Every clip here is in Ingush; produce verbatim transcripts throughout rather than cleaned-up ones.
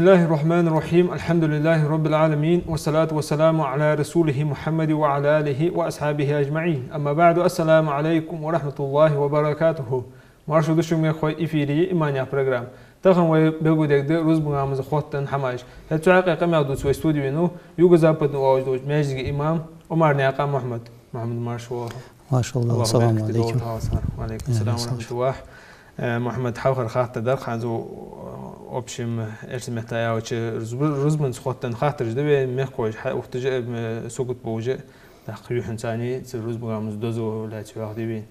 بسم الله الرحمن الرحيم. الحمد لله رب العالمين، والصلاة والسلام على رسوله محمد وعلى آله وأصحابه أجمعين. أما بعد، السلام عليكم ورحمة الله وبركاته. Марша да шо, мехкахой, эфире я «Иман» яха программа. Тахан вай белгалдергда рузба ламаза хоттаденна хӀамаш. ХӀаьта цу хьакъехьа къамаьл дувца вай студе венав Юго-Западни оалаш долча маьждига имам Ӏумарнаькъан Мухьмад. Мухьмад, марша воагӀалва. Марша воагӀалва, Аллаху салам баркате алейкум. Долда хьа, ва алейкум салам ва рахматуллах. Э, Мухьмад, хьалхара хаттар дар хьа, цу, э, общем, эрсий меттала аьлча, рузба-, рузбанца хоттаденна хаттараш да вай мехкахоша, хьа, ухтажа, э, сагот болаш, тӀаккха юххьанца цу рузба ламаза дозал лаьца хьоахаде вай.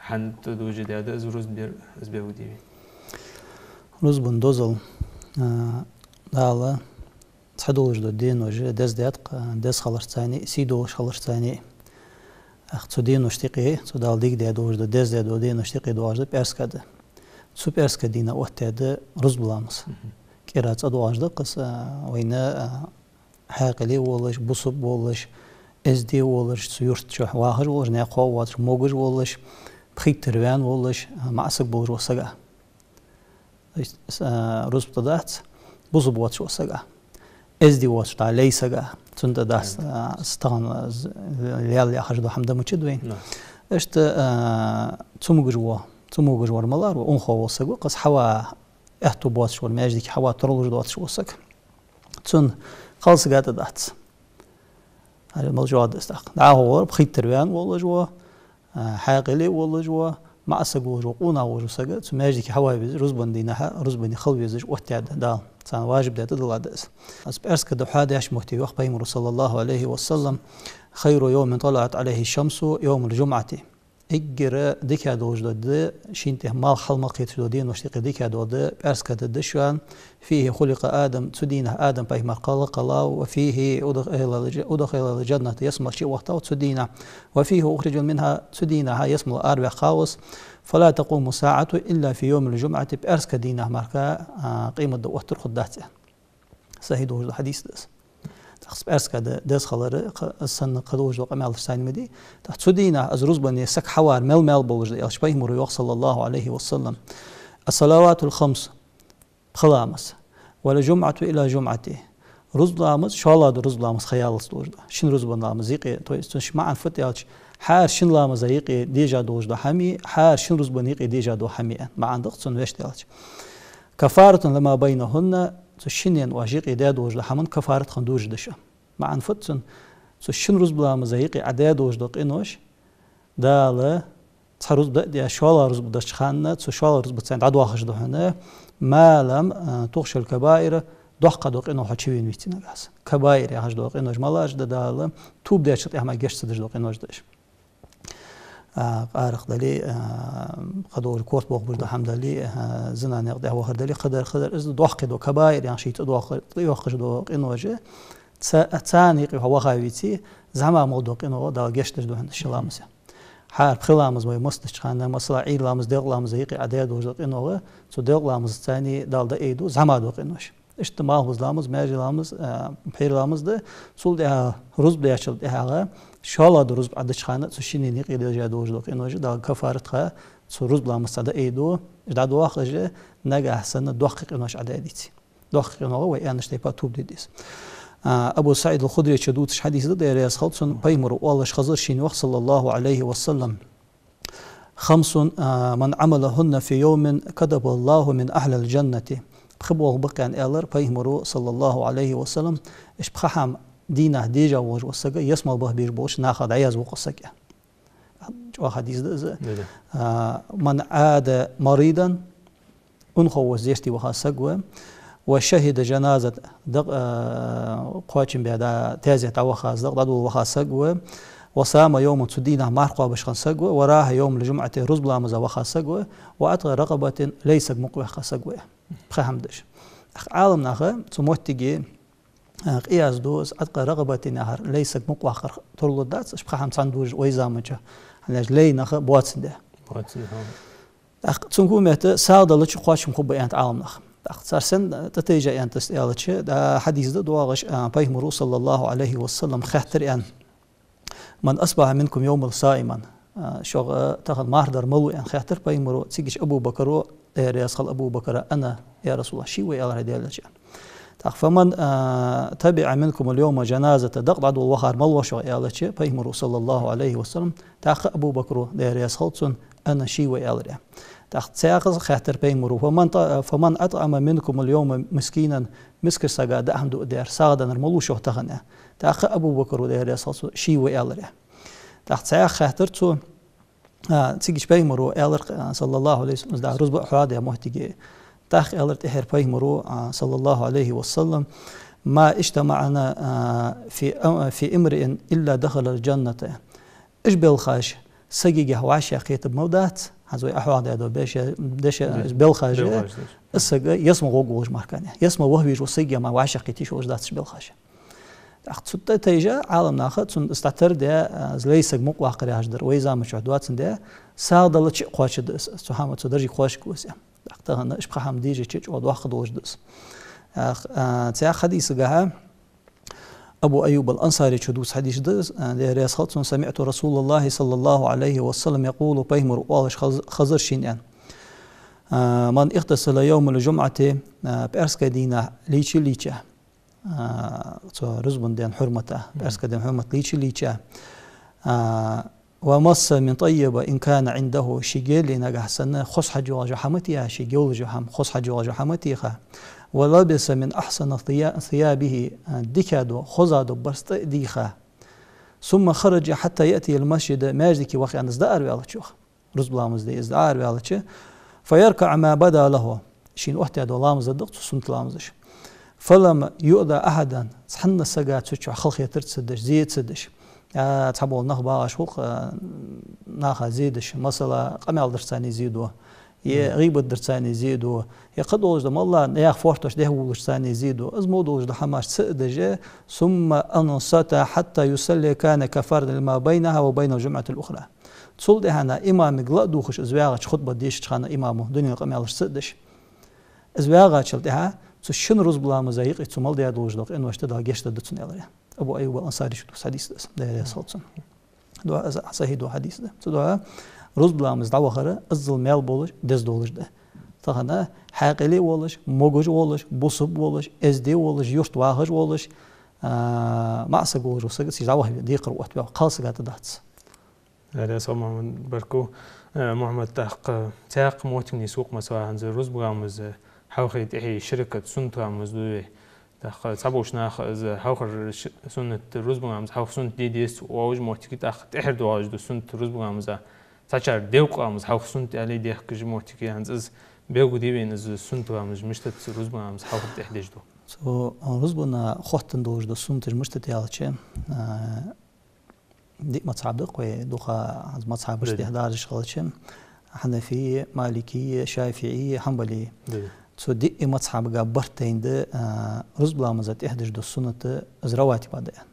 ХӀанз дожа даьд из рузба дар, из белгалде вай. Рузбан дозал, а, Дала цхьа долаш дола денош деза даьд-кх, деза хиларца а, сий долаш хиларца а. ТӀаккха цу деношта юкъе, цу Дала дика даь долаш дола, деза даь дола деношта юкъе доагӀаш да пӀаьраска ди. Цу пӀаьраска дийнахьа оттадаьд рузба ламаз. Мгм. КӀира цӀадоагӀаш да-кх из, а, вайна, а, хьаькъале волаш, бусалба волаш, эздий волаш, цу юрта чу вахаш волаш, наькъа хов воацаш, могаш волаш, пхийттара ваьнна волаш, а, маӀа саг болаш вола саг а. То есть, с-, а, рузба тӀа дац бусалба воацаш вола саг а, эздий воацаш, дӀа лай саг а. Цунна тӀа дац, а, с-, тахан, а, з-, лаьла яхаш дола хӀама да мичад вайна. Да. Иштта, а, цамогаш вола, цамогаш вар малар ва, унахо вола саг ва, кхы хьава аьттув боацаш вар, маьждиге хьава тарлуш доацаш вола саг. Цунна кхалсага тӀа дац. Ари мел чӀоагӀа да из тӀаккха. ДӀахо вар пхийттара ваьнна волаш вола, а, хьаькъале волаш вола, маӀа саг волаш вола, къонах волаш вола саг, цу маьждиге хьава везаш, рузбан дийнахьа, рузбане хила везаш оттадаьд Дала. Царна важиб даь тӀадилла да из. Из пӀаьраска ди хьадеш мотте йоах Пайхамаро, саллаллаху Ӏалайхи ва саллам: «خير يوم طلعت عليه الشمس يوم الجمعة». Эггара дика долаш дола ди, шийна тӀа малх хьалмакхеташ дола деношта юкъе дика дола ди, пӀаьраска ди да шоана. «فيه خلق آدم», цу дийнахьа Адам пайхамар кхелла кхеллав, «وفيه أدخل الج-، أدخل الجنة», ялсмале чувахийтав цу дийнахьа, «وفيه أخرج منها», цу дийнахьа ялсмалера араваьккхав из, «فلا تقوم الساعة إلا في يوم الجمعة», пӀаьраска дийнахьа мара, а, къематди оттар хургдац. Сахьихь долаш дола хьадис да из. ТӀаккха из пӀаьраска ди деза хилар, кхы, из санна кхы долаш дола къамаьлаш цайна ма дий. ТӀаккха цу дийнахьа из рузбане саг хьавар мел маьл болаш да аьлча, Пайхамаро йоах, саллаллаху Ӏалайхи ва саллам: «الصلوات الخمس», пхи ламаз, «والجمعة إلى الجمعة», рузба ламаз шоллагӀа дола рузба ламаз ха яллалца долаш да. Шин рузбан ламаза юкъе, то есть цун маӀан фуд аьлча, хӀара шин ламаза юкъе дежа долаш да хӀама, хӀара шин рузбан юкъе дежа дола хӀама, маӀан да-кх цун вешта аьлча. «كفارة لما بينهن», цу шиннена оаш юкъе даь долаш дола хӀаман кафарат хинна дожаш да шо. МаӀан фуд цун? Цу шин рузба ламаза юкъе Ӏа даь долаш дола къинош Дала цхьа рузба да а даь, шоллагӀа рузба деча хана, цу шоллагӀа рузбаца дӀадоахаш да хьона, «ما لم, а, تغش الكبائر», доккха дола къинош хьо чувена веце нагахьа санна. Кабаир яхаш дола къинош малаш да, Дала тоба дечул тӀехьа мара гешт ца деш дола къинош да уж. А, къаракъ дале, а, кхыдола корта бохабеш дола хӀама дале, а, зина наькъа тӀа вахар дале, кхыдар, кхыдар, из доккхий дола, кабаир яхаш ший цӀи доаккха-, цӀи йоаккхаш дола къинош, ца-, царна юкъе хьо ваха веце, зӀамига мел дола къинош Дала гешт деш да хьона шин ламаза. ХӀара пхи ламаз вай масса деча хана, масала, Ӏуйра ламаз, делкъа ламаза юкъе Ӏа даь долаш дола къинош, цу делкъа ламазаца Дала дӀаайду зӀамига дола къинош. Иштта малхбуза ламаз, маьже ламаз, а, пхьера ламаз да, цул тӀехьа рузба дечул тӀехьагӀа, шоллагӀа дола рузба Ӏа деча хана, цу шиннена юкъе дежа долаш дола къинош Дала кафарат ха, цу рузба ламазаца дӀаайду, дӀадоахаш, нагахьа санна доккхий къинош Ӏа даь деце. Доккхий къиношта вай аьннача тайпара тоба де деза. А, Абу СаӀид ал-Худрийс дувцаш хьадис да, Даьла раьза хилва цунна, Пайхамаро оалаш хезар шийна йоах, саллаллаху Ӏалайхи ва саллам: «خمس, а, من عملهن في يوم كتبه الله من أهل الجنة». Пхи болх ба-кх, аьнна, аьлар Пайхамаро, саллаллаху Ӏалайхи ва саллам, уж пхи хӀама дийнахьа дежа волаш вола саг ялсмале баха безаш болча нахах дӀаязду-кх из саг. ЧӀоагӀа хьадис да из. Да, да. А, «من عاد مريضا», унахо волча зерате ваха саг ва, «وشهد جنازة», дакъа, а, кхоачам бе, да, таьзета дӀаваха, дакъа дӀадола ваха саг ва, «وصام يوما», цу дийнахьа марха кхоабаш хинна саг ва, «وراح يوم الجمعة», рузба ламаза ваха саг ва, «وأعتق رقبة», лай саг мукъаваьккха саг ва. Пхи хӀама да уж. ТӀаккха Ӏаламнаха цу моттиге, а, къияс ду, из «أعتق رقبة» яхар, лай саг мукъаваккхар тарлуш дац, уж пхи хӀама цхьана дожаш вай заман чу, хӀана аьлча лай нах боацандаь. Боацандаь, хӀа. ТӀаккха цунга хӀама этта, сагӀа далча кхоачам хургба аьннад Ӏаламнаха. ТӀаккха цар сенна тӀатайжа аьннад из аьлча, да, хьадис да доагӀаш, а, Пайхамаро, саллаллаху Ӏалайхи ва саллам, хаьттар аьнна: «من أصبح منكم اليوم صائما؟» А, шух, а, тахан марха дар малув аьнна хаьттар Пайхамаро, цигача Абу Бакаро, Даьла раьза хилва Абу Бакара: «أنا, я РасулаллахӀ, ше ва», аьлар, хӀай Даьла элча. ТӀаккха: «فمن, а, تبع منكم اليوم جنازة», дакъа дӀадола вахар мала ва шух, аьлча, пайхамара, صلى الله عليه وسلم, тӀаккха Абу Бакра, Даьла раьза хилва цунна, «أنا», ше ва, аьлар. ТӀаккха цхьаькхаза хаьттар пайхамара: «فمن ط-, فمن أطعم منكم اليوم مسكينا», мискача сага даа хӀама дуадаьр, сагӀа деннар мала ва шух тахан? ТӀаккха Абу Бакра, Даьла раьза хилва цунна, «ше ва», аьлар. ТӀаккха цхьаькха хаьттар цо, а, цигача пайхамара аьлар, а, صلى الله عليه وسلم, из дӀа рузба хьоадаь моттиге. ТӀаккха аьлар тӀехьара пайхамара, а, صلى الله عليه وسلم: «ما اجتمعن, а, في, а, في امرئ إلا دخل الجنة». Уж белхаш сагагахь вӀашагӀкхетаргма дац, хӀанз вай Ӏохьоахадаь дола беша, деша, белхаш, белхаш, из саг ялсмала гӀоргволаш мара кхы а. Ялсмала ваха везаш вола сагагахь мара вӀашагӀкхеташ волаш дац уж белхаш. ТӀаккха цу тӀа тайжа Ӏаламнаха цунна из дӀатарде, а, из лай саг мукъаваккхар яхаш дар, вай заман чухь доацандаь, сагӀа далча а кхоачаргда из, цу хӀама, цу даржага кхоачаргва из. ТӀаккха тахан уж пхи хӀама дийжача чӀоагӀа доккха долаш да из. ТӀаккха, а, цхьаькха хьадисагахьа, Абу Айюб ал-Ансарийчо дувцаш хьадис да из, а, Даьла раьза хилва цунна: «سمعت رسول الله صلى الله عليه وسلم يقول», пайхамара оалаш хаз-, хазар шийна, аьнна: «من اغتسل يوم الجمعة», а, пӀаьраска дийнахьа лийча а лийча, а, цу рузбан ден хьурмата, пӀаьраска ден хьурмата лийча а лийча, а, «ومس من طيب إن كان عنده», шийга яле нагахьа санна хоза хьаж йоагӀаш йола хӀама тӀа, шийга йолаш йола хӀама, хоза хьаж йоагӀаш йола хӀама тӀа, «ولبس من أحسن ثيا-, ثيابه», а, дика дола, хоза дола барзкъа тӀа а дийха. «ثم خرج حتى يأتي المسجد», маьждиге ваха, аьнна, из дӀаараваьлча, рузба ламаз де из дӀаараваьлча, «فيركع ما بدا له», шийна оттадаь дола ламаз дергда цо, суннат ламазаш. «فلم يؤذ أحدا», цхьанне сага цу чухь халахетар ца деш, зе ца деш. А, цхьабола нах багӀаш хул-кх, а, наха зе деш, масала, къамаьл дарца зе ду, е гӀийбат дарца зе ду, е кхыдолаш да, малла, наьха фоартош дехьа вувлаш зе ду. Из мо долаш да хӀамаш ца а деш, «ثم أنصت حتى يصلي كان كفارة لما بينها وبين الجمعة الأخرى». Цул тӀехьагӀа имамага ла а дувгӀаш, из ваьгӀача, хутба дешача хана имамо дунен къамаьлаш ца а деш, из ваьгӀачул тӀехьагӀа цу шин рузба ламаза юкъе цо мел даь долаш дола къиношта Дала гешт дергда цунна, аьлар. Абу Айюб ал-Ансарийчо дувцаш хьадис да из, Даьла раьза хилва цунна. Духьа из сахьихь дола хьадис да. Цудухьа рузба ламаза дӀавахар иззал маьл болаш, деза долаш да. Тахан хьаькъале а волаш, могаш а волаш, бусалба а волаш, эздий а волаш, юрта вахаш а волаш, а, маӀа саг волаш вола саг цига дӀаваха декхар оттаваьв, кхалсага тӀа дац. Даьла раьза хилва, Мухьаммад, баркал. Э, Мухьаммад, тӀаккха цхьаькха моттиг нийсва-кх, масала, хӀанз рузба ламаза хьалхеи тӀехьеи ши ракаӀат суннат ламаз ду вай. ТӀаккха цхьаболча наха из хьалхара ш-, суннат, рузба ламаза хьалха суннат де дезац оалаш моттиг, тӀаккха тӀехьара доагӀаш да суннат рузба ламаза. Цхьачар делкъа ламаза хьалха суннат аьле дехкаш моттиг я, хӀанз из белгалде вайна, из суннат ламазаш мишта да, рузба ламаза хьалхара, тӀехьара деш дола. Цу рузбана хоттаденна долаш дола суннаташ мишта да аьлча, а, диъ мазхьаб да-кх вай дукха, хӀанз мазхьабаш тӀехьа даржаш хилча, хьанафий, маликий, шафиӀий, хьанбалий. Цу диъ мазхьабага барт тайна да, а, рузба ламаза тӀехьа деш дола суннат, из раватиб да аьнна.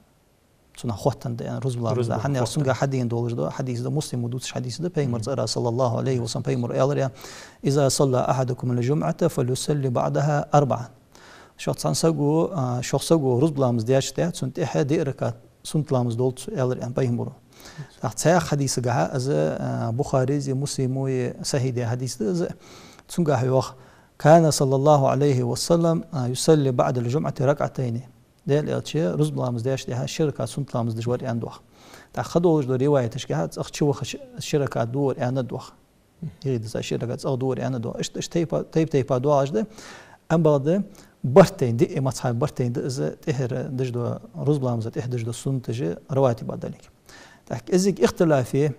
Цунах хоттаденна да аьнна рузба ламаза. Хьанна аьлча, цунга хьадена долаш да, хьадис да, Муслима дувцаш хьадис да, пайхамарца ара, صلى الله عليه وسلم, пайхамара аьлар: «إذا صلى أحدكم الجمعة فليصل بعدها أربعا». Шух цхьан саго, а, шух саго рузба ламаз даьчул тӀехьа, цунна тӀехьа диъ ракаӀат суннат ламаз долда цо, аьлар аьнна пайхамара. ТӀаккха цхьаькха хьадисагахьа, из, а, Бухарийс а, Муслимас а сахьихь даь хьадис да из, цунгахьа йоах: «كان صلى الله عليه وسلم, а, يصلي بعد الجمعة ركعتين». Даьла Элча рузба ламаз даьчул тӀехьа ши ракаӀат суннат ламаз деш вар аьнна доах. ТӀаккха кхыдолаш дола риваяташкахьа цӀагӀа чу вахача ши ракаӀат дувр аьнна доах. Йиъ деза ши ракаӀат цӀагӀа дувр аьнна доах. Иштта, иштта тайп-, тайп-тайпара доагӀаш да. Амма бакъда барт тайна да, э, мазхьаба барт тайна да из тӀехьара деш дола, рузба ламаза тӀехьа деш дола суннаташ раватиб далилга. ТӀаккха кӀезига ихтилаф я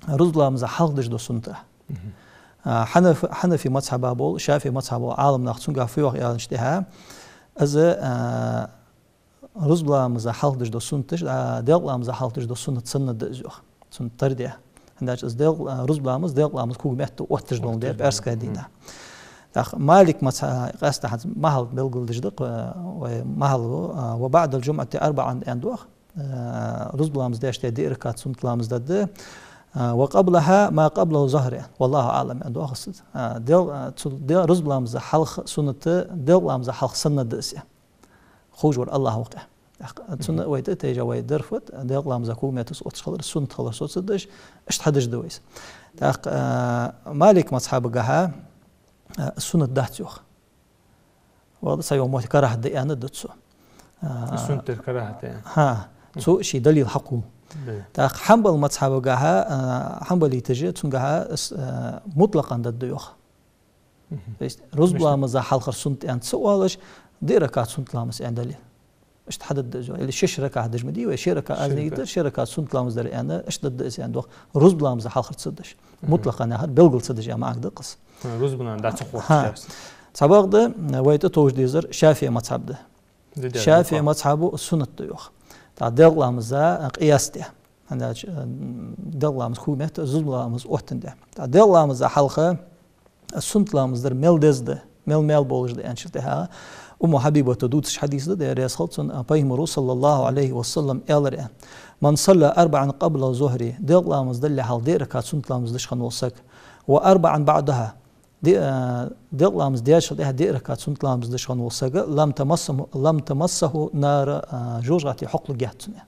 рузба ламаза хьалха деш дола суннат. А, хьанаф-, хьанафий мазхьаба бола, шафиӀий мазхьаба бола Ӏаламнаха цунга фу йоах аьлча тӀехьа, из, а, рузба ламаза хьалха деш дола суннаташ, а, делкъа ламаза хьалха деш дола суннат санна да из йоах. Цунна тара да. ХӀана аьлча из делкъа, а, рузба ламаз делкъа ламаза когаметта отташ дола да, отташ дола, пӀаьраска дийнахьа. ТӀаккха Малик мазхьа-, къаьстта хӀанз ма хьалха белгалдеш да, а, вай ма хьалха, а, «وبعد الجمعة أربعا» аьнна доах. А, рузба ламаз даьчул тӀехьа диъ ракаӀат суннат ламаз дергда. А, «وقبلها ما قبل الظهر». والله أعلم аьнна доах из. А, дел-, а, цу дел-, рузба ламаза хьалха суннат делкъа ламаза хьалха санна да из. Ховш вар АллахӀ ва-кх. ТӀаккха цунна вай тӀатайжа вай дарфат, делкъа ламаза когаметта из отташ хилар, суннат хилар соцадеш, иштта хьадеш да вай из. ТӀаккха, а, Малик мазхьабагахьа, а, суннат дац йоах. Валла, цхьайола моттиг карахӀат да аьнна да цо. А, суннат дар карахӀат да. ХӀа, цо ший далил хьакхувл. Да. ТӀаккха Хьанбал мазхьабагахьа, а, хьанбалиташа, цунгахьа ас, а, мутлакъан дадда йоах. Мгм. То есть, рузба ламаза хьалхара суннат аьнна ца оалаш, диъ ракаӀат суннат ламаз аьнна дале. Иштта хьададда из йоах. Или шиш ракаӀат деш ма дий вай, ши ракаӀат аз нигат дар, ши ракаӀат суннат ламаз дар аьнна, иштта дадда из аьнна доах. Рузба ламаза хьалхара ца деш. Мгм. Мутлакъан яхар белгал ца деш яха маӀан да-кх из. ХӀа, рузбанан дац хьо хӀа. Цхьабакъда, вай тӀатовжа дезар ШафиӀий мазхьаб да. ШафиӀий мазхьабо суннат да йоах. ТӀаккха делкъа ламаза къияс де. ХӀана аьлча, делкъа ламаз куг метта, рузба ламаз оттан де. ТӀаккха делкъа ламаза хьалха суннат ламаз дар мел деза да, мел маьл болаш да аьнначул тӀехьагӀа, Умму Хьабибата дувцаш хьадис да, Даьла раьза хилва цунна, пайхамаро, саллаллахӀу Ӏалайхи ва саллам, аьлар аьнна: «من صلى أربعا قبل الظهر», делкъа ламаз далале хьалха диъ ракаӀат суннат ламаз деш хинна вола саг, «وأربعا بعدها», Ди-, а, делкъа ламаз даьчул тӀехьа диъ ракаӀат суннат ламаз деш хинна вола саг, «لم تمسه، لم تمسه نار», а, жожагӀате хьокхалургьяц цунна.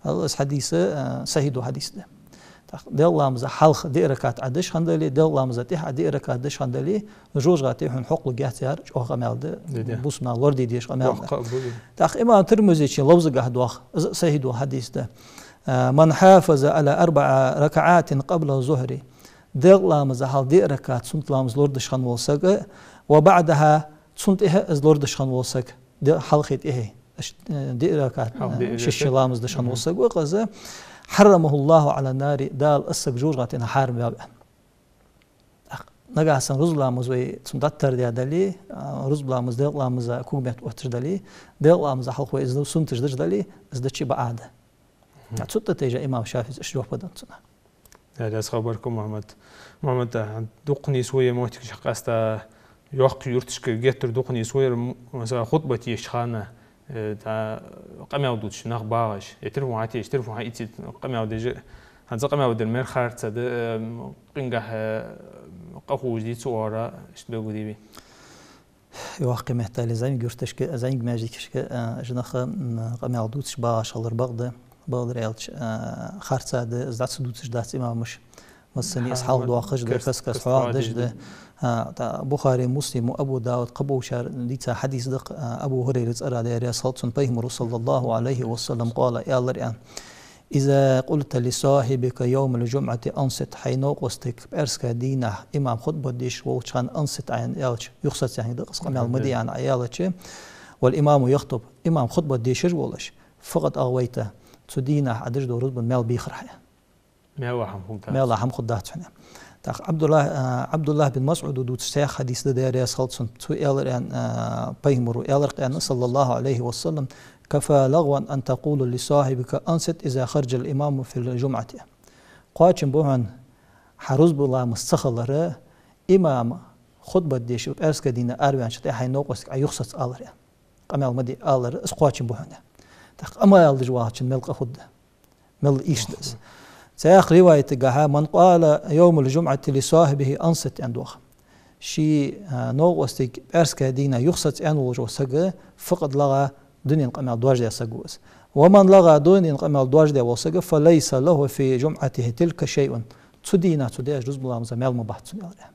Алла, из хьадис, а, сахьихь дола хьадис да. ТӀаккха делкъа ламаза хьалха диъ ракаӀат Ӏа деш хинна дале, делкъа ламаза тӀехьа Ӏа диъ ракаӀат деш хинна дале, жожагӀате хьона хьокхалургьяц яхар чӀоагӀа къамаьл да, бусалба наха лораде дезаш къамаьл да. ТӀаккха имам Тирмизечун лафзагахьа доагӀа, из а сахьихь дола хьадис да. А, «من حافظ على أربع ركعات قبل الظهر», делкъа ламаза хьалха диъ ракаӀат суннат ламаз лорадеш хинна вола саг, «وبعدها», цунна тӀехьа из лорадеш хинна вола саг, ди-, хьалхеи тӀехьеи, аш-, э, диъ ракаӀат, хьалха диъ, э, шишша ламаз деш хинна вола саг ва-кх из, «حرمه الله على النار», Дала из саг жожагӀатена хьарам ваьв. ТӀаккха нагахьа санна рузба ламаз вай цунна дӀатардаь дале, а, рузба ламаз делкъа ламаза куг метта отташ дале, делкъа ламаза хьалха вай из суннаташ деш дале, из дича бакъахьа да. Мгм. А цу тӀа тайжа имам ШафиӀийс иштта жоп деннад цунна. Да, да, аз хабар ку, Мухьаммад. Мухьаммад, а, дукха нийсвой моттигаш къаьстта, йоккхача юрташка геттара дукха нийсвой, м-, масала, хутба дешача хана, э, тӀа къамаьл дувцаш нах багӀаш, е телефон хьатеш, телефон хьаийцача къамаьл деш, хӀанз къамаьл дер мел харц да, э, къингахьа, э, къахьош дий цу оагӀора, иштта белгалдий вай? Йоккхача меттала зӀамига юрташка, зӀамига маьждигашка, а, уж нах, м, къамаьл дувцаш багӀаш хилар бакъда, бакъдар аьлча, а, харц да, из дӀа ца дувцаш дац имамаша. Массане из хьалхадоаккхаш да, каст-каста хьоахадеш да. А, тӀа Бухари, Муслим, Абу Давуд, кхы болчар дийца хьадис да-кх, а, Абу Хурайрас цӀерагӀа, Даьла раьза хилва цунна, пайхамаро, саллаллахӀу Ӏалайхи ва саллам, къола, аьлар аьнна: «إذا قلت لصاحبك يوم الجمعة أنصت», хьай новкъостага пӀаьраска дийнахьа имам хутба дешаш волча хана «أنصت» Ӏа аьнна аьлча, юхасоцаенга да-кх из, къамаьл ма де аьнна Ӏа аьлча, «والإمام يخطب», имам хутба дешаш волаш, «فقد أغويته», цу дийнахьа Ӏа деш дола рузба маьл бийхар хьа. Маьл хӀама хургдац. Маьл хӀама хургдац хьона. ТӀаккха Ӏабдуллахь, а, Ӏабдуллахь бин МасӀуда дувцаш цхьа хьадис да, Даьла раьза хилва цунна, цо аьлар аьнна, а, пайхамаро аьлар-кх аьнна, саллаллахӀу Ӏалайхи ва саллам: «كفى لغوا أن تقول لصاحبك أنصت إذا خرج الإمام في الجمعة». Кхоачам ба хьона, хьа рузба ламаз ца хилар, имам хутба дешаш пӀаьраска дийнахьа араваьнначул тӀехьа хьай новкъостага Ӏа юхасоца алар аьнна. Къамаьл ма де алар, из кхоачам ба хьона. ТӀаккха къамаьл деш вагӀачун мел къа хургда. Мел ийрча да из. Цхьаькха риваятагахьа: «من قال يوم الجمعة لصاحبه أنصت», аьнна доагӀа. Ший, а, новкъостага пӀаьраска дийнахьа юхасоца аьнна волаш вола саг, «فقد لغى», дунен къамаьл доаржадаь саг ва из. «ومن لغى», дунен къамаьл доаржадаь вола саг, «فليس له في جمعته تلك شيء». Цу дийнахьа цо деш рузба ламаза маьл ма бац цунна, аьлар.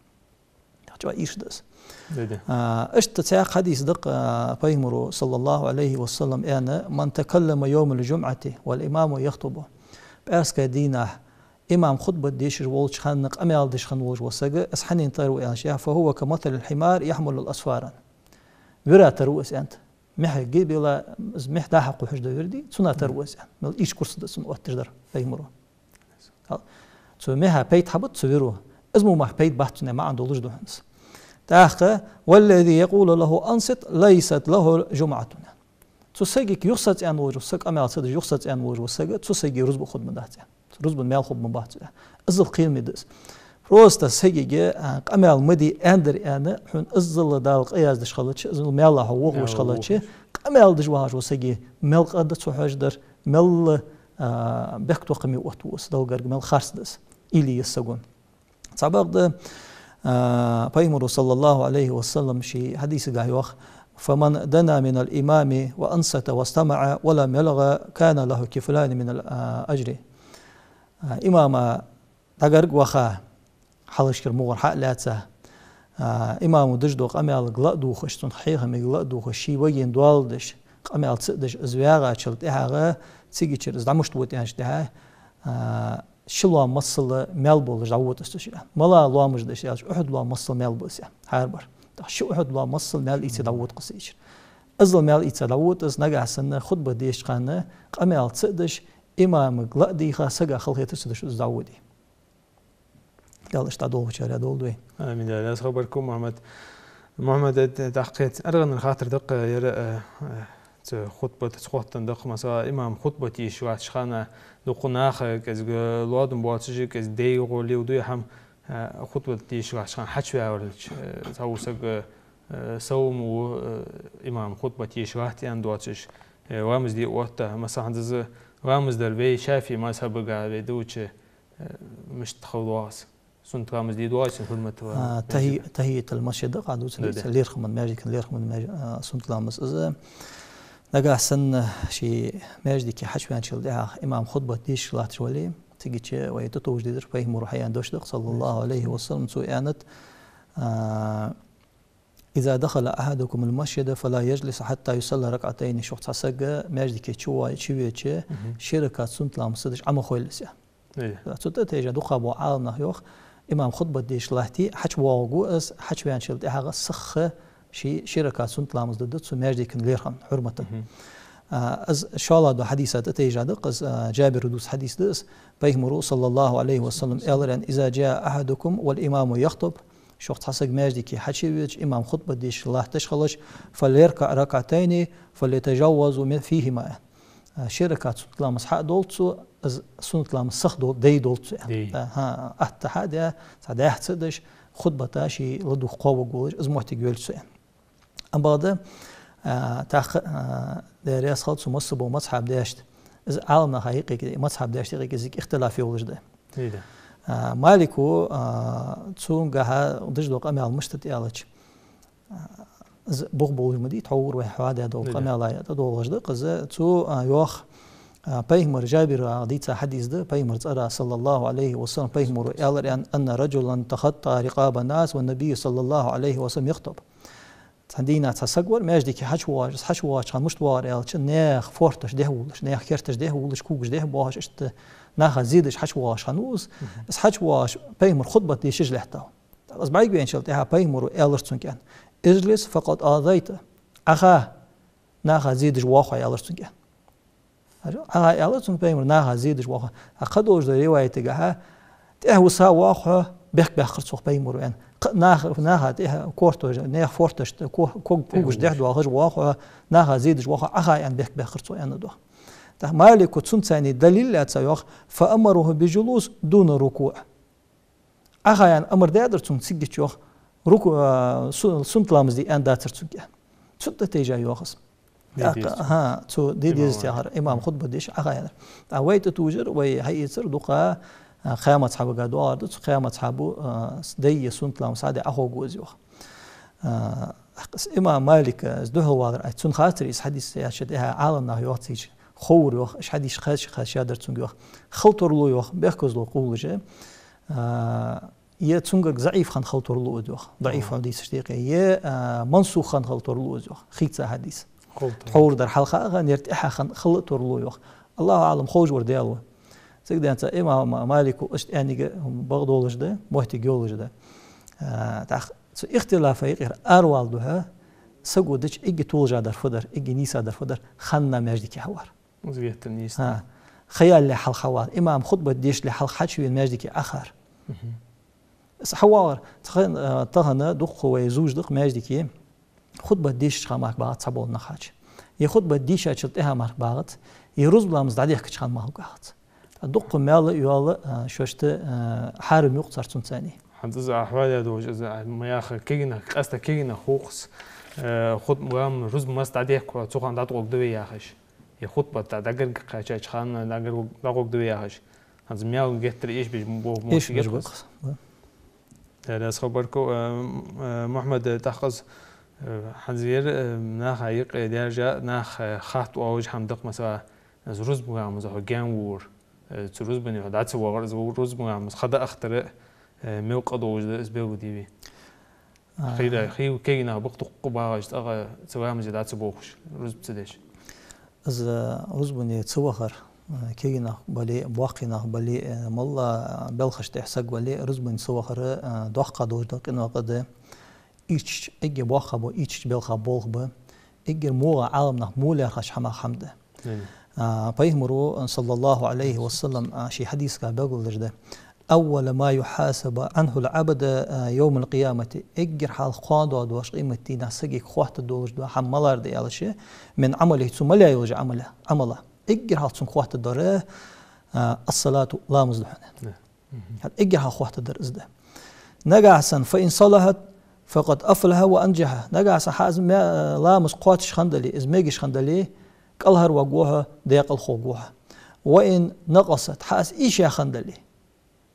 ЧӀоагӀа ийрча да из. Ди-ди. А, иштта цхьаькха хьадис да-кх, а, пайхамаро, саллаллахӀу Ӏалайхи ва саллам, аьнна: «من تكلم يوم الجمعة والإمام يخطب». ПӀаьраска дийнахьа имам хутба дешаш волча хана къамаьл деш хинна волаш вола саг, из хьанна тара ва аьлча, «فهو كمثل الحمار يحمل أسفارا». Вира тара ва из аьннад. Михьа гибила, из михь дӀа-хьа кхухьаш да вир дий, цунна тара ва из аьннад. Мел ийрча курс да цунна отташ дар, пайхамаро. Цу михьа пайда хьабац цу виро. Из мо мах пайда бац цунна, маӀан долаш да хьона из. ТӀаккха: «والذي يقول له أنصت ليست له جمعة». Цу сагага юхасоца аьнна волаш вола саг, къамаьл ца деш юхасоца аьнна волаш вола саг, цу сага рузба хургдац аьнна. Рузбан маьл хургбац аьнна. Иззал кхераме да из. Просто сагага, а, къамаьл ма де аьннадар аьнна, хьона иззал Дала къа яздеш хилча, иззал маьлах хьо вохавеш хилча, къамаьл деш вагӀаш вола сага мел къа да цо хьожадар, мел, а, бехктокхаме оттаву из, Далла гарга мел харц да из, уйла е еза саго. Цхьабакъда, а, пайхамаро, саллаллахӀу Ӏалайхи ва саллам, ший хьадисагахьа йоах: «فمن دنا من الإمام وأنصت واستمع ولم يلغ كان له كفلان من الأجر». А, имама дӀагарга ваха, хьалхашкара мугӀара хьа а лаьца, А, имамо деш дола къамаьлага ла а дувгӀаш, цун хьехамга ла а дувгӀаш, ший вагӀийна доал деш, къамаьл ца а деш, из ваьгӀачул тӀехьагӀа, цигачара из дӀа мишта вотт аьнначул тӀехьагӀа, а, ши лоам масала маьл болаш дӀавода из цу чура. Мала лоамаш да уж аьлча, Ухьуд лоам масала маьл ба из, хӀара бара. ТӀаккха ши Ухьуд лоам масала маьл ийца дӀавода-кх из цу чура. Иззал маьл ийца дӀавода из, нагахьа санна хутба дешача хана къамаьл ца а деш, имамага ла а дийгӀа, сага халахетар ца деш из дӀаводе. Дала иштта долчарех долда вай. Амин, Дала раьза хилва, баркал, Мухьаммад. Мухьаммад, э, тӀаккха кхы аргӀанара хаттар да-кх ер, э, э, цу хутбат, цу хоттам да-кх, масала, имам хутбат дешаш латтача хана дукха наха кӀезига лоадам боацаш, кӀезига дайгӀо леладу хӀама, э, хутбат дешаш латтача хана хьачуваллалца, э, цхьавола саг, э, салам лу, э, имам хутбат дешаш латт аьнна доацаш, э, ламаз де отт. Масала, хӀанз из ламаз дар вай ШафиӀий мазхӀабага вай дувцача, э, мишта хила доагӀа из? Суннат ламаз де доагӀий цун хьурматал? А, тахи-, тахиятул масжид да-кх дувцар, да, да, лерхӀама, маьждига лерхӀама, маьж-, а, суннат ламаз из. Нагахьа санна ший маьждиге хьачувеначул тӀехьагӀа имам хутбат дешаш латташ вале, цигача вай тӀатовжа дезар пайхамара хьааьнна дош да-кх, صلى الله عليه وسلم, цо аьннад, а, «إذا دخل أحدكم المسجد فلا يجلس حتى يصلي ركعتين». Шух цхьа саг маьждиге чуве-, чувеча, мгм, ши ракаӀат суннат ламаз ца деш Ӏо ма хойла из. Э. Цу тӀа тайжа дукха бола Ӏаламнаха йоах, имам хутбат дешаш латте, хьачувоагӀаргва из, хьачувеначул тӀехьагӀа сиха ши, ши ракаӀат суннат ламаз дергда цу маьждига лерхӀама хьурматал. Мгм. А, из шоллагӀа дола хьадиса тӀа тайжа да-кх из, а, Джабира дувца хьадис да из, пайхамара, صلى الله عليه وسلم, аьлар аьнна: «إذا جاء أحدكم والإمام يخطب». Шух цхьа саг маьждиге хьачувеча, имам хутбат дешаш латташ хилча, «فليركع ركعتين فليتجوز من فيهما». А, ши ракаӀат суннат ламаз хьа а долда цо, из суннат ламаз сиха дол-, дайдолда цо, аьнна. Дей. А, хӀа, атта хьа а даь, цхьа даьхьа ца а деш, хутбата ше ладувгӀа кхоаваргволаш, из моттиг йолча цо, аьнна. Амма бакъда, а, тӀаккха, а, Даьла раьза хилва цу массабола мазхӀабдешта. Из Ӏаламнаха юкъе, мазхӀабдешта юкъе из ихтилаф йолаш да. Дий да. А, Малика, а, цунгахьа деш дола къамаьл мишта да аьлча, а, из бух болаш ма дий, тхьовра вай хьоадаь дола, дий да, къамаьла тӀа долаш да-кх из. Цо, а, йоах, а, пайхамара, Джабира дийца хьадис да, пайхамара цӀерагӀа, صلى الله عليه وسلم, пайхамара аьлар аьнна: «أن رجلا تخطى رقاب الناس والنبي صلى الله عليه وسلم يخطب». Цхьан дийнахьа цхьа саг вар маьждиге хьачувоагӀаш, из хьачувоагӀача хана мишта воагӀар аьлча, наьха фоарташ дехьа вувлаш, наьха керташ дехьа вувлаш, когаш дехьа боахаш, иштта наха зе деш хьачувоагӀаш хиннав из. Мгм. Из хьачувоагӀаш пайхамар хутбат дешаш лаьттав. ТӀаккха из бӀаргавайначул тӀехьагӀа пайхамара аьлар цунга, аьнна: «اجلس فقد آذيت». Ӏоха, наха зе деш воагӀа хьо, аьлар цунга, аьнна. Ӏоха, аьлар цунга пайхамара, наха зе деш воагӀа хьо. А кхыдолча риваятагахьа: «ТӀехьа виса воагӀа хьо, бехк баьккхар цох пайхамара», аьнна. Кх-, наха, наха тӀехьа кортош, наьха фоарташта ко-, ког-, когаш дехьа доахаш воагӀа хьо, наха зе деш воагӀа хьо, Ӏоха, аьнна, бехк баьккхар цох, аьнна, йоах. ТӀаккха Малика цунцара далил лаьца йоах: «فأمره بالجلوس دون الركوع». Ӏоха, аьнна, амар даьдар цунга цигача, йоах, руку-, а, су-, суннат ламаз де аьнна дацар цунга, аьнна. Цу тӀа тайжа йоах из. Де деза. ТӀаккха, хӀа, цо де деза, имам, яхар, имам хутба деш Ӏоха, аьннар. А вай тӀатовжар, вай хьаийцар дукха, а, кхаь мазхӀабага доагӀар да, цу кхаь мазхӀабо, а, с-, дай е суннат ламаз хьадаь Ӏохоавергва из, йоах. А, с-, имам Малика, из духьалвалар, а, цунна хацар из хьадис, яхача тӀехьа Ӏаламнаха йоах цигача, ховр, йоах, уж хьадисаш кхаьча-кхаьча дар цунга, йоах. Хила тарлу, йоах, бехказло къувлаш, а, е цунгара заӀиф хинна хила тарлу из, йоах, даӀиф хьадисаш декъе, е, а, мансух хинна хила тарлу из, йоах, хийца хьадис. Ховр тар. Тхьовра дар хьалха а хинна, ер тӀехьа хинна хила а тарлу, йоах. Аллаху аӀлам, ховш вар Даьла ва. Цигденца имам Малика иштта аьннар багӀа долаш да, моттиг йолаш да. А, тӀаккха цу ихтилафа юкъера аравала духьа, саго дича эггара толашагӀа дар фу дар, эггара нийсагӀа дар фу дар, ханна маьждиге хьавар. Из геттара нийса. ХӀа. Ха ялале хьалха хьавар. Имам хутба дешале хьалха хьачувена маьждиге Ӏохар. Мгм. Из хьавоагӀар. Тахан, а, тахан дукха вай зувш да-кх маьждиге. Хутба дешача хана мара багӀац цхьабола нах хьачу. Е хутба дийшачул тӀехьа мара багӀац, е рузба ламаз дӀадехкача хана мара багӀац. ТӀаккха дукха маьл а йоалл, а, шоашта, а, хьарам ю-кх цар цунцара. ХӀанз из ахьвал я долаш, из, а, ма яха кагийнах, къаьстта кагийнах хул-кх из, э, хутба, ам, рузба маца дӀадехка, цу хана дӀатӀагӀоргда вай яхаш. Е хутба дӀа-, дӀагарга кхаьчача хана дӀагар-, дӀагӀоргда вай яхаш. ХӀанз маьл геттара эшабеш бо-, эшабеш моттиг я-кх из. Бо-кх из, да. Даьла раьза хилва, баркал, э, м-, э, Мухьаммад, э, тӀаккха из, э, хӀанз ер, э, наха юкъе даьржа, наха, э, хатта оалаш хӀама да-кх, масала, из рузба ламаза хьо гаьна валар, э, цу рузбане хьо дӀа ца вагӀар, из рузба ламаз ха дӀаахийтар, э, мел къа долаш да, из белгалде вай. А. Хийра, хий кегий нах ба-кх дукха багӀаш, цӀагӀа цу ламазе дӀа ца бохаш, рузба ца деш. Из рузбане ца вахар, а, кегий нах бале, боккхий нах бале, а, моллагӀа белхаш тӀа саг вале, рузбане ца вахар, а, доккха долаш дола къиношта юкъе да. Ийрча эггара боккха ба, ийрча белха болх ба. Эггара вогӀа Ӏаламнаха во лаьрхӀача хӀамах хӀама да. Амин. А, Пайхамара, саллаллахӀу Ӏалайхи ва саллам, а, ший хьадисага белгалдеш да: «أول ما يحاسب عنه العبد يوم القيامة». Эггара хьалха кхоана доагӀаш къематдийнахьа сагага хоаттаргдолаш дола хӀама малагӀа да аьлча, «من عمله», цо мел яь йолча Ӏамала, Ӏамала. Эггара хьалха цунга хоаттаргдар, а, «الصلاة», ламаз да хьона. Да. Мгм. ХӀаьта эггара хьалха хоаттаргдар из да. Нагахьа санна, «فإن صلحت فقد أفلح وأنجح». Нагахьа санна хьа из ма-, ламаз кхоачаш хинна дале, из мегаш хинна дале, кӀалхарваргва хьо, даькъала хургва хьо. «وإن نقصت», хьа из ийша хинна дале,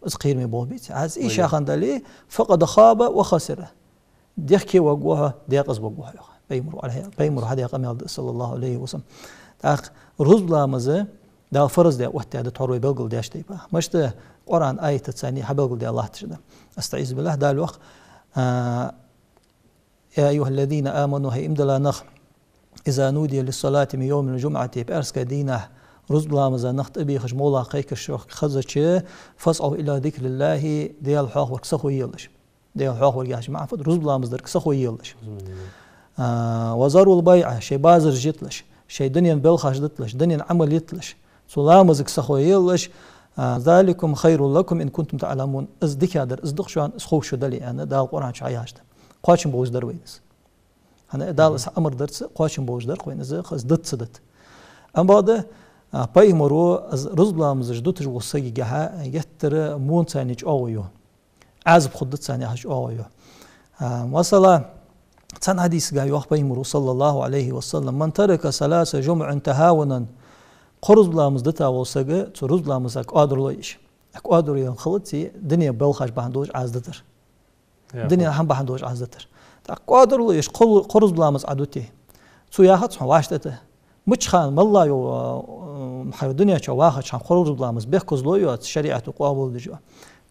из кхераме болх беций, хьа из ийша хинна дале, «فقد خاب وخسر». Дехкеваргва хьо, даькъазаваргва хьо, йоах Пайхамара, Ӏалайхи-, Пайхамара хьадаь къамаьл да, саллаллахӀу Ӏалайхи ва саллам. ТӀаккха рузба ламаз Дала фарз даь оттадаьд, тхьовра вай белгалдаьча тайпара. Мишта Къуръан аятаца царна хьабелгалдаь латташ да. أستعيذ بالله, Дала йоах, а, «يا أيها الذين آمنوا», хӀай иман дилла нах, «إذا نودي للصلاة من يوم الجمعة», пӀаьраска дийнахьа рузба ламаза нах тӀабехаш, молла кхайкаш шоана хезача, «فاسعوا إلى ذكر الله», Даьла хьоахаварга сахо елаш. Даьла хьоахавар яхача маӀан фуд? Рузба ламаз дарга сахо елаш. Рузба ламаз. А, «وذروا البيع», шоай базараш йиталаш, шоай дунен белхаш диталаш, дунен Ӏамал йиталаш, цу ламазага сахо елаш, а, «ذلكم خير لكم إن كنتم تعلمون». Из дикагӀдар из да-кх шоана, из ховш шо дале, аьнна, Дала Къуръан чу хьаяхаш да. Кхоачам болаш дар вайна из. ХӀана, Дала из амар дарца кхоачам болаш дар-кх вайна из, из дита ца дита. Амма бакъда, а, Пайхамара из рузба ламазаш дуташ волча сагагахьа геттара мунцани чӀоагӀо ю. Ӏазап хургда царна яхаш чӀоагӀо ю. А, масала, цхьан хьадисага йоах Пайхамара, саллаллахӀу Ӏалайхи ва саллам: «من ترك ثلاث جمع تهاونا». Кхо рузба ламаз дита вола саг, цу рузба ламаза кӀоадарло еш. КӀоадарло енна хилац, дунен белхаш бахьан долаш Ӏазап дитар. Яхо. Дунен хӀама бахьан долаш Ӏазап дитар. ТӀаккха кӀоадарло еш кхо, кхо рузба ламаз Ӏа дите, цо яхац хьона вӀаштӀа тӀа: «Мичча хана, моллагӀа йола, э, хьо дунен чу вахача хана кхо рузба ламаз бехказло йоаца, шариӀато къоабалдеш йола».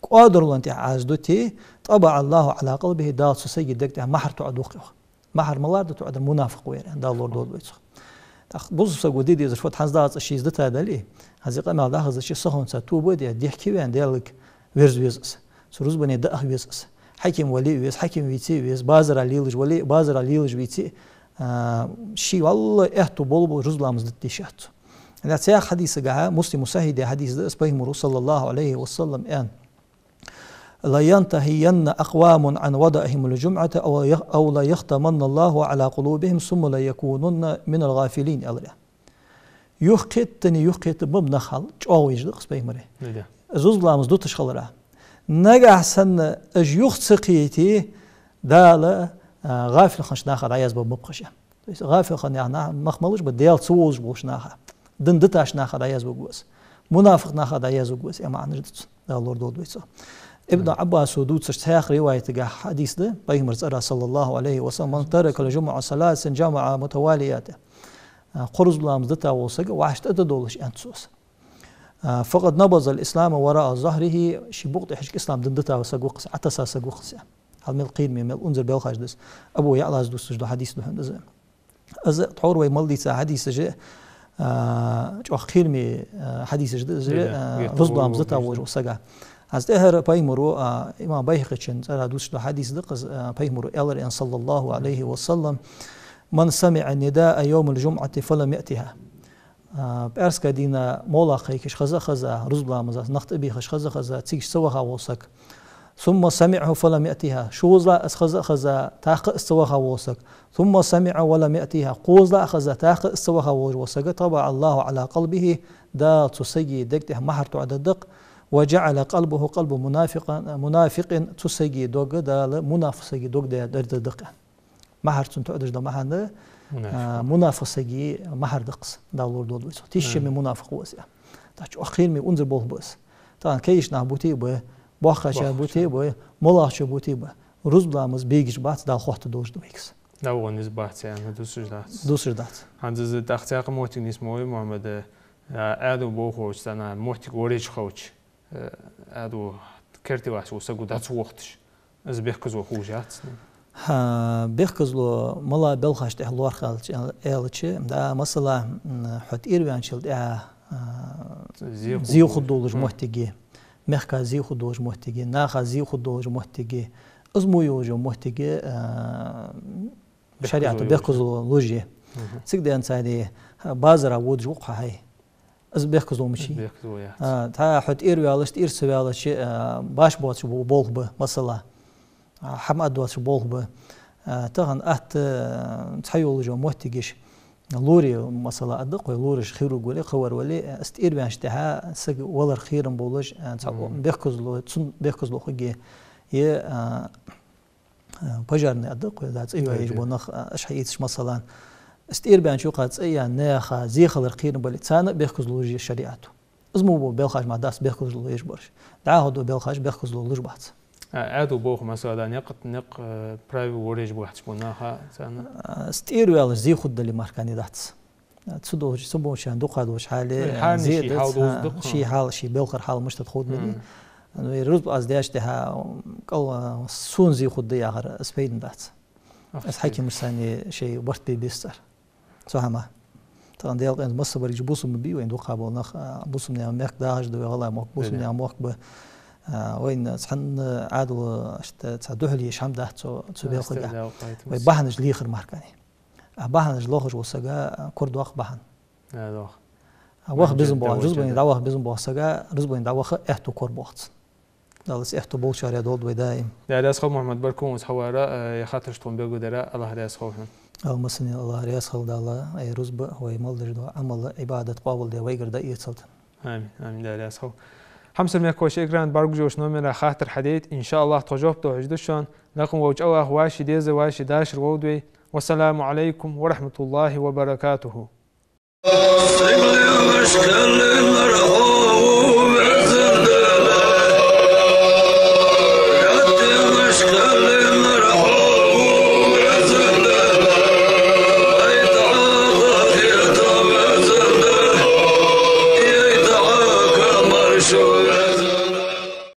КӀоадарлон тӀа Ӏазап дите, «طبع الله على قلبه», Дала цу сага дег тӀа мухӀар тоӀадоаккх, йоах. МухӀар малагӀа да тоӀадар? Мунафикъ вар, Дала лорадолда вай цох. ТӀаккха бусалба саго де дезар фуд? ХӀанз дагӀа цкъа ший из дита дале, хӀанз из къамаьл дӀахезача, сахонца тоба де, дехкеваьнна, Даьлага верза веза из. Цу рузбане даха веза из. Хьаким вале а веза, хьаким веце а веза, базара лелаш вале, базара лелаш веце а, а, ший вӀалла аьттув бола-бола рузба ламаз дита йиш яц цо. ХӀана аьлча цхьан хьадисагахьа, Муслима сахьихь даь хьадис да из, Пайхамара, саллаллахӀу Ӏалайхи ва саллам, аьннад: «لينتهين أقوام عن وضعهم الجمعة أو يخ-، أو ليختمن الله على قلوبهم ثم ليكونن من الغافلين», аьлар. Юхакхетаденна, юхакхетаденна ба нах хьал, чӀоагӀо еш да-кх из Пайхамара. Да. Из рузба ламаз дуташ хиларах. Нагахьа санна уж юха ца кхете, Дала, а, гӀафил хиннача наха дӀаязбергба-кх уж. То есть гӀафил хинна яха нах мах малаш ба? Даьла ца вовзаш болча наха, дин дитача наха дӀаязбергва из. Мунафикъ наха дӀаязбергва из, е маӀанаш да цун. Дала лорадолда вай цох. Ибн Ӏаббаса дувцаш цхьаькха риваятагахьа хьадис да, Пайхамара цӀерагӀа, саллаллахӀу Ӏалайхи ва саллам: «من ترك الجمع ثلاثا جمع متواليات». А, кхо рузба ламаз дита вола саг вӀаштӀа тӀадолаш, аьннад цо. А, «فقد نبذ الإسلام وراء ظهره», ший букъа тӀехьашка ислам дин дита вола саг ва-кх из, Ӏотесса саг ва-кх из. Хьал мел кхераме, мел унзара белхаш да из. Абу ЯӀлас дувцаш дола хьадис да хьона из. Из тхьовра вай мел дийца хьадисаш, а, чӀоагӀа кхераме, а, хьадисаш да из, а, рузба ламаз дита волаш вола сага. ХӀанз тӀехьара Пайхамара, а, имам Байхьакъийчун цӀерагӀа дувцаш дола хьадис да-кх из, а, Пайхамара аьлар, аьнна, саллаллахӀу Ӏалайхи ва саллам: «من سمع النداء يوم الجمعة فلم يأتها». А, пӀаьраска дийнахьа молла кхайкаш хеза а хеза, рузба ламаза нах тӀабехаш хеза а хеза, цига ца ваха вола саг. «ثم سمعه فلم يأتها». ШозлагӀа из хеза а хеза, тӀаккха из ца ваха вола саг. «ثم سمعه ولم يأتها». КхозлагӀа хеза, тӀаккха из ца ваха волаш вола саг. «طبع الله على قلبه». Дала цу сага дег тӀа мухӀар тоӀадергда-кх. «وجعل قلبه قلب منافق، منافق». Цу сага дог Дала мунафикъ сага дог даь дергда-кх. МухӀар цун тоӀадеш да маӀан, а, мунафикъ сага мухӀар да-кх из, Дала лорадолда вай цох. Тешаме мунафикъ ва из. ТӀаккха чӀоагӀа кхераме унзара болх ба из. Тахан кегийча наха бутий ба, боккхагӀчар бутий ба, моллагӀчар бутий ба. Рузба ламаз бегаш бац, Дала хоаттаргдолаш да вайга из. Дала вон из бац, аьнна, дусаш дац. Дусаш дац. ХӀанз из тӀаккха цхьаькха моттиг нийсмо, Мухьаммад, а, Ӏаьдал болхача цӀена моттиг ворхӀ хилча, э, Ӏаьдал керте латташ вола саг дӀа ца вохийташ, из бехказло хулаш яц. ХӀа, бехказло мала белхаш тӀехьа лоархӀ аьлча, аьлча, да, масала, м, хьо тӀера ваьнначул тӀехьа, а, зе хургдолаш моттиге, мехка зе хургдолаш моттиге, наха зе хургдолаш моттиге, из мо йолаш йола моттиге, а, шариӀато бехказло луш я. Цига денз цари, а, базара водаш ва-кх хьо хьай. Из бехказло мичай? Бехказло яц. А, тӀаккха хьо тӀера ваьлча, тӀера ца ваьлча, а, баш боацаш бо-, болх ба, масала. А, хӀама а доацаш болх ба. А, тахан атта, а, цхьа йолаш йола моттигаш лорий, масала, аргда-кх вай, лораш хирург вале, кхывар вале, а, из тӀера ваьнначул тӀехьа саг валар кхерам болаш, а, цхьа бехказло, цун бехказло хургья. Е, а, а, пожарный аргда-кх вай, да, цӀи йоаеш бола нах, а, уж хьаийцача, масала. Из тӀера баьннача юкъа цӀи яь наха зе хилар кхерам бале, царна а бехказло луш я шариӀато. Из мо бола белхаш мара дац бехказло еш бараш. ДӀахо дола белхаш бехказло луш бац. А, Ӏаьдало боху, масала, да, никъ, никъ, э, правила лораеш бахьаш бола наха, царна. А, из тӀера ваьлча зе хургдале мара кхы дац. А, цу долча, цу болча дукха долча хьале, э, зе а дац, хьал, ший белхара хьал мишта да ховргда. Ну, из рузба аз деш тӀехьа, кӀал, а, сона зе хургда яхар, из пайдана дац. Из хьакимаш санна шоай барт бе беза цар. Цу хӀаман. Тахан Даьла къахетамца масса баргаш бусалба ба вайна дукха бола нах, а, бусалба наьха мехка дахаш да вай, гӀалгӀай мохк бусалба наьха мохк ба. А, вайна цхьанна Ӏаьдало иштта цхьа духьале еш хӀама дац цу, цу белхага. Вай бахьанаш лехар мара кхы. А бахьанаш лохаш вола сага, а, корадоаккх бахьан. А, ваха безам бола, рузбане дӀаваха безам бола сага рузбане дӀаваха аьттув корабоаккх цун. Дала из аьттув болчарех долда вай даим. Даьла раьза хилва, Мухьаммад, баркал хьона хьавара, э, е хаттарашта тхона бегу дара, АллахӀ раьза хилва хьона. Алла массане АллахӀ раьза хилва, Дала, э, рузба, вай мел деш дола Ӏамал, Ӏибадат къоабалде вайгара дӀаэцалда. Амин, амин, Даьла раьза хилва. Хьамсара мехкахой, шун экрана тӀа бӀаргагуш йолча номера хаттар хьадайта, иншааллахӀ, тхо жоп дохьаш да шоана. Лакха волча АллахӀ вай, ший деза вай, ший дашар волда вай. Вассаламу Ӏалайкум ва рахьматуллахӀи ва баракатухӀ.